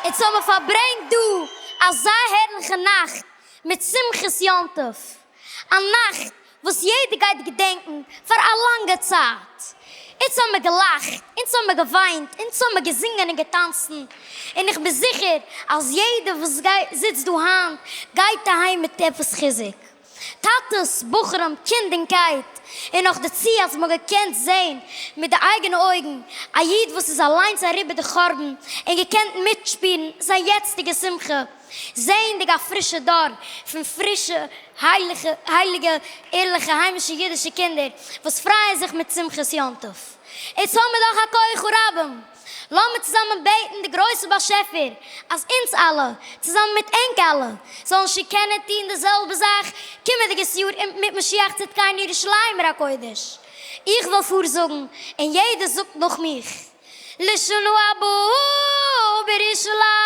אונז האמיר פארברענגט דא אזא הערליכע נאכט מיט שמחת יום טוב, א נאכט וואס יעדער גייט געדענקן פאר א לאנגע צייט. אונז האמיר געלאכט, אונז האמיר געוויינט, אונז האמיר געזינגען און געטאנצן, און איך בין זיכער אז יעדער וואס זיצט דא היינט גייט אהיים מיט עפעס חיזוק. טאטעס, בחורים, קינד און קייט, און נאך דערצו אז מ'האט געקענט זען מיט די אייגענע אויגן א איד וואס איז אליינס אריבער די חורבן און געקענט מיטשפירן זיין יעצטיגע שמחה, זעענדיג א פרישע דור פון פרישע הייליגע ערליכע היימישע אידישע קינדער וואס פרייען זיך מיט שמחת יום טוב. איצט האמיר דאך א כח הרבים! לאמיר צוזאמען בעטן די גרויסע באשעפער אז אונז אלע, צוזאמען מיט ענק אלע, זאלן שוין קענען טון די זעלבע זאך קומענדיגעס יאר מיט משיח צדקינו ירושלים עיר הקודש. איך וועל פארזאגן און יעדער זאגט נאך מיך. לשנה הבאה בירושלים.